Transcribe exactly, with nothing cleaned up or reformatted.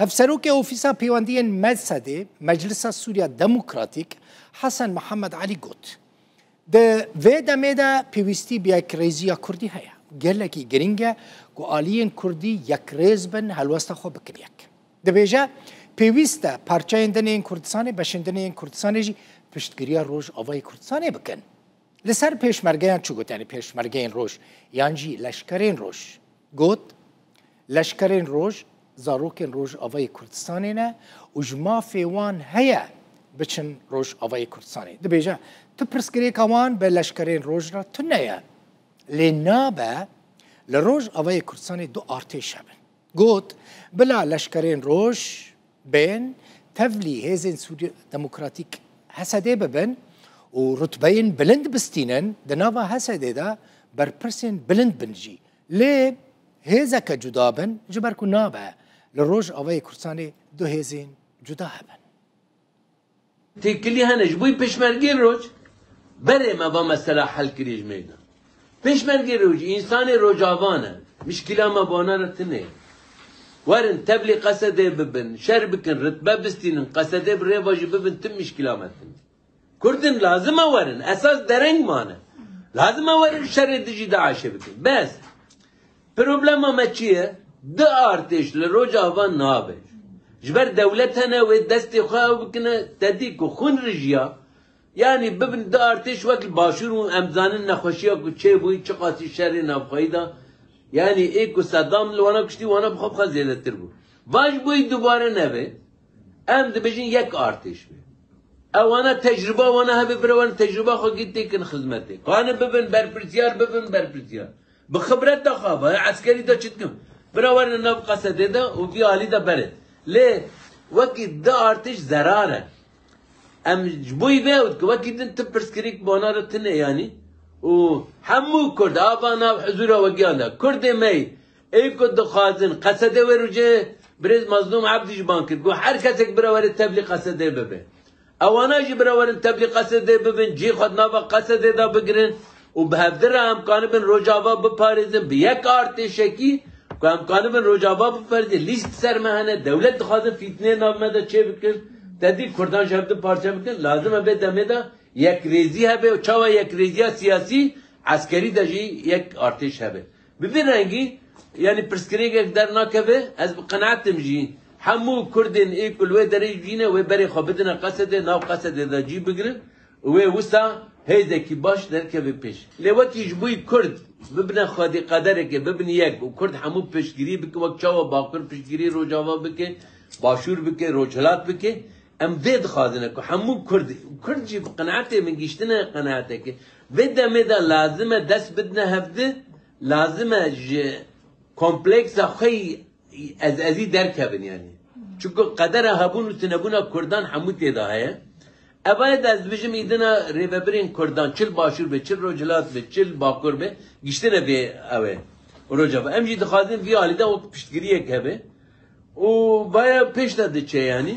Hevserokê Ofîsa Pêwendiyên MESEDê, Meclisa Sûriya Demokratîk, Hesen Mihemed Elî got, di vê demê de pêwîstî bi yekrêziya Kurdî heye. Gelekî girîng e ku aliyên Kurdî yekrêz bin, helwesta xwe bikin yek. Dibêje, pêwîst e parçeyên din ên Kurdistanê, beşên din ên Kurdistanê jî piştgiriya Rojavayê Kurdistanê bikin. Li ser pêşmergeyan çi got, yanî pêşmergeyên roj yan jî leşkerên roj? Got, leşkerên roj zarokên Rojavayê Kurdistanê ne û ji mafê wan heye biçin Rojavayê Kurdistanê. Dibêje, tu pirsgirêka wan bi leşkerên roj re tune ye. Lê nabe li Rojavayê Kurdistanê du artêş hebin. Got, bila leşkerên roj bên tevlî hêzên Sûriya Demokratîk, HSDê, bibin û rutbeyên bilind bistînin, di nava HSDê de berpirsên bilind bin jî. Lê hêzeke cuda bin, ji ber ku nabe li Rojavayê Kurdistanê du hêzên cuda hebin. Têkilî hene ji bo pêşmergê roj berê me va mesela hel kirî ji mêrdan. Pêşmergê roj, însanê Rojava ne. Mişkila me bona re tune ye. Werin tevlî Qesedê bibin, şer bikin, ritbe bistînin, Qesedê bi rêva jî bibin, tim mişkila me tune. Kurdin lazim e werin, esas dereng mane. Lazim e werin şerê dijî DAIŞê bikin. Bes. Problema me çi ye? Di artêş li Rojava nabe. Ji ber dewlet hene wê destê xwe ew bikine, te dî ku xwîn rijiya, yanî bibin di artêş wek li Başûr û em zanin nexweşiya ku çêbûyî, çiqasî şerê navxweyî da, yanî ê ku Sedam li wana kuştî, wana bi xwe bi xwe zêdetir bû. Va ji bo yî dubare nebe, em dibêjin yek artêş be. Ewana tecrûba wana hebe, bira wan tecrûba xwe kî têkin xizmetê. Kane bibin berpirsiyar, bibin berpirsiyar. Bi xibreta xwe ve eskerî de çi dikim? Bira werin nav Qesedê de û vî alî de berin. Lê wekî di artêş zerar e. Em ji bo vê ew dikin, wekî din ti pirsgirêk bona re tune yanî. Û hemû Kurd, a va nav hizûra wegiyan de. Kurdê me yî, ê ku dixwazin, Qesedê wê rojê birêz Mazlûm Ebdî ji ban kir. Got her kesek bira were tevlî Qesedê bibe. Ewana jî bira werin tevlî Qesedê bibin, cihê xwe di nava Qesedê de bigirin û bi hevdi re em kanibin Rojava biparêzin bi yek artêşekî ku em kanibin Rojava biparêzin. Lîst ser me hene, dewlet dixwazin fîtinê nav me de çêbikin, te dî Kurdan ji hev du parçe bikin. Lazim e vê demê de yekrêzî hebe û çawa yekrêziya siyasî, eskerî de jî yek artêş hebe. Bi vî rengî, yanî pirsgirêkek dernakeve, ez bi qenaet im jî hemû Kurdên ê ku li wê derê jî ne, wê berê xwe bidine Qesedê, nav Qesedê de cî bigirin û wê wisa hêzekî baş derkeve pêş. Lê wekî ji bo yî Kurd bibine xwedî qederekê, bibin yek û Kurd hemû piştgirî bike, wek çawa Bakur piştgirî Rojava bike, Başûr bike, Rojhilat bike, em vê dixwazine ku hemû Kurd, Kurd jî bi qenaetê min gihîştine qenaeteke, vê demê de lazim e dest bidine hevdi, lazim e ji kompleksa xwe yî ez ezî derkevin yanî. Çunku qedera hebûn û tunebûna Kurdan hemû tê de heye. Eva ye de ez dibêjim îdina rêvebirên Kurdan, çi li Başûr be, çi li Rojhilat be, çi li Bakur be, gihîştine vê ew e. Rojava. Em jî dixwazin vî alî de wek piştgiriyek hebe. Û vaya pêş de diçe yanî.